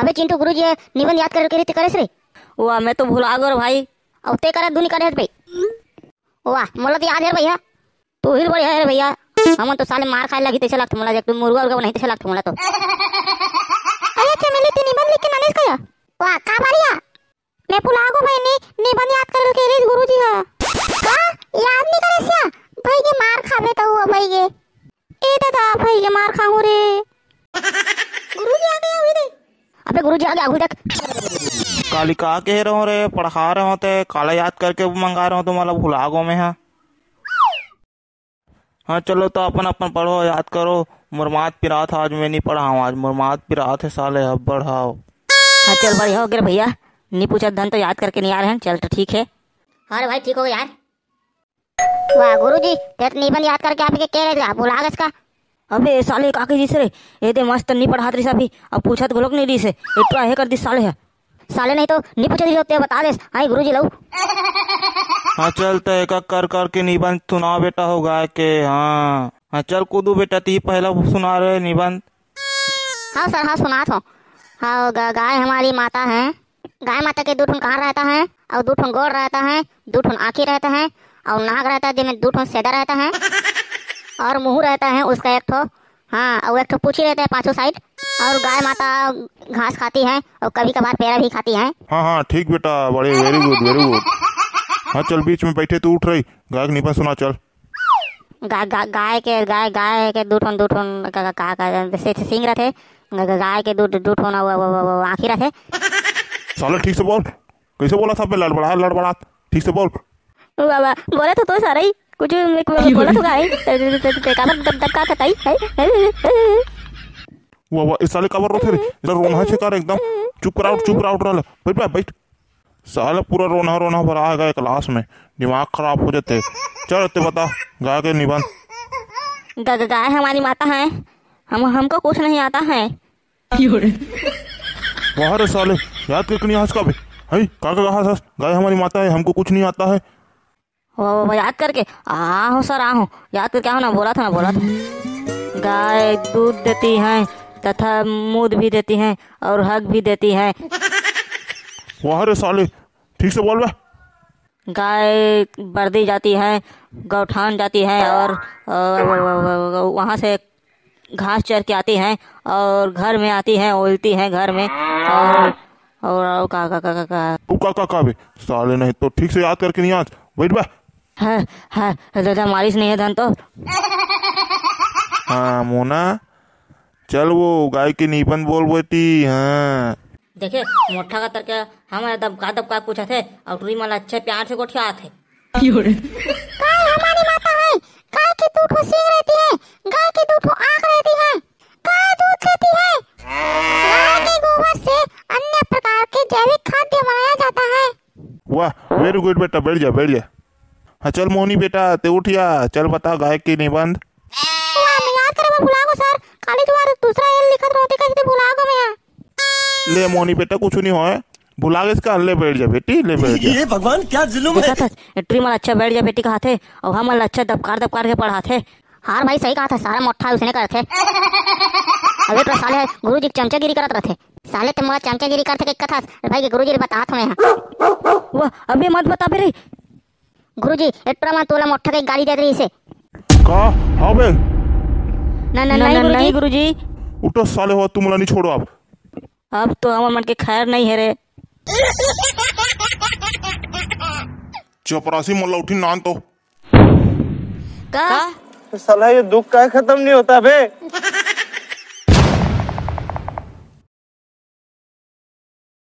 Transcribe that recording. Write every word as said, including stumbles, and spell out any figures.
अबे चिंटू, गुरुजी ह निबंध याद करे के रीति करेस रे। वाह, मैं तो भुला गो रे भाई। अउ ते करे दुनी करे हस भाई। वाह, मोला तो याद हे रे भैया। तू ही बढ़िया हे रे भैया। हमन तो साले मार खाए लगही तइसे लगथे मोला, एकदम मुर्गा उर्गा बनाही तइसे लगथे मोला तो। अरे चमेली, ते निबंध लिख के नानेस का या? वाह, का बढ़िया। मैं भुला गो भाई, नी, निबंध याद करे के रीति गुरुजी ह। का? याद नहीं करे सिया? भाई के मार खाबे तो हुआ भाई के। ए दादा, भाई के मार खाहूं रे। गुरुजी आ गया हुई रे। अबे गुरुजी आ गया हुई देख। काली का कहे रहो रे, पढ़ा रहे हो ते, काला याद करके मंगा रहे हो तुम्हारा, भुला गो मैं हा। हाँ चलो तो अपन अपन पढ़ो, याद करो। मोर मात पिरात हे आज, मैं नहीं पढ़ाऊँ आज, मोर मात पिरात हे साले, अब बढ़ाओ। हाँ चल बढ़िया हो गे रे भैया, नहीं पूछत धन तो याद करके नहीं आ रहे हैं, चल तो ठीक है। हाँ रे भाई ठीक हो गया यार। वाह गुरुजी, ते तो निबंध याद करके आपके कह रहे थे, आप भुला गए इसका। अबे साले का कहिस रे, ये दे मस्त नहीं पढ़ात रहिस अभी, अब पूछत घलोक नहीं रहिस, इतना हे कर दिस साले है। साले नहीं तो नहीं पूछत रहिस, ते बता देस, आई गुरुजी लऊ। हाँ चल, ते एक एक कर करके निबंध सुना बेटा हो गाय के। हाँ हाँ चल कूदू बेटा, ती पहला सुना रे निबंध। हाँ सर, हाँ सुनात हो। हाँ ग-, गाय हमारी माता है। गाय माता के दू ठन कान रहता है और दू ठन गोड़ रहता है, दू ठन आँखी रहता है और नाक रहता है, जेमे दू ठन सेदा रहता है और मुंह रहता है उसका एक ठो। हाँ, और एक ठो पूछी रहता है पांचों साइड। और गाय माता घास खाती है और कभी कभार पेड़ा भी खाती है। हाँ हाँ ठीक बेटा, बड़े very good, very good। हाँ चल बीच में बैठे तू उठ रही, गाय के निबंध सुना चल। गा, गा, गाय के गाय गाय के दू ठन दू ठन का, का, का, का, से, से सींग रथे। ग-, ग-, गाय के दू दू ठन वो, वो, वो, वो आँखी रथे। साले ठीक से बोल, कैसे बोला था बे, लड़बड़ा लड़बड़ा, ठीक से बोल। ओ बाबा, बोला तो, तो सारा ही कुछ मैं बोला तो गाय, ते, ते, ते, ते, काबर दब दब का कताई है। वाह वाह, इस साले काबर रोथे रे, इधर रोना है कर एकदम। चुप कराओ, चुप कराओ, उठ रहा, बैठ बे, बैठ। साला पूरा रोना रोना भरा आ गया क्लास में, दिमाग खराब हो जाते। चल ते बता, गाय के निबंध। ग-, ग-, गाय हमारी माता है, हम हमको कुछ नहीं आता है। वाह रे साले, याद करके नहीं आज का बे। हई का का कहा था, गाय हमारी माता है, हमको कुछ नहीं आता है। वो, वो, वो याद करके आ हो सर, आ हो, याद करके आओ ना, बोला था ना, बोला था। गाय दूध देती है तथा मूत भी देती है और हग भी देती है। वाह रे साले, ठीक से बोल बे। गाय बरदी जाती है, गौठान जाती है और, और वहाँ से घास चर के आती है और घर में आती है, ओलती है घर में। और, और, और का, का, का, का, का? तू का, का, का बे? साले नहीं तो ठीक से याद करके नहीं आज। बैठ बे। है, है, दादा मारिस नहीं है धन तो। हाँ, मोना, चल वो गाय के निबंध बोल बेटी, हाँ। देखे, मोठा का तरके हमर दबका दबका पूछत हे, अउ टुरी मन ला अच्छा प्यार से गोठियात हे। गाय हमारी माता है, गाय के दू ठो सींग रहती है, गाय के दू ठो आँख रहती है, गाय दूध देती है, गाय के गोबर से अन्य प्रकार के जैविक खाद्य बनाया जाता है। वाह, very good बेटा, बैठ जा, बैठ जा। हाँ चल मोहनी बेटा, ते उठ या, चल बता गाय के निबंध। वाह, मैं याद करे बर भुला गो सर, काली तुम्हारे दूसरा एल लिखत रहते, कैसे भुला गो मैं। ले मोनी बेटा, कुछ नहीं होय, भुला गेस का, ले बैठ जा बेटी, ले बैठ जा। ये भगवान, क्या जुल्म है। देखा था, ए टुरी मन अच्छा बैठ जा बेटी कहाथे, अउ हमन ला अच्छा दबकार दबकार के पढ़ाथे। हाँ भाई, सही कहा था, सारा मोठा उसने करथे। अबे तो साले गुरुजी के चमचागिरी करत रहथे। साले ते मोला चमचागिरी करथे के कथस, भाई के गुरुजी ले बतात हमें। वाह, अबे मत बता बे रे। गुरुजी, ए टुरा मन तोला मोठा के गाली देत रहिसे। का? हाँ बे। ना, ना, ना, नहीं, ना, गुरुजी। नहीं, गुरुजी। उठो साले हो, तुम ला नहीं छोड़ो अब। अब तो हमर मन के खैर नहीं है रे। चपरासी मन ला उठी नान तो। का? साला ये दुख का खत्म नहीं होता बे।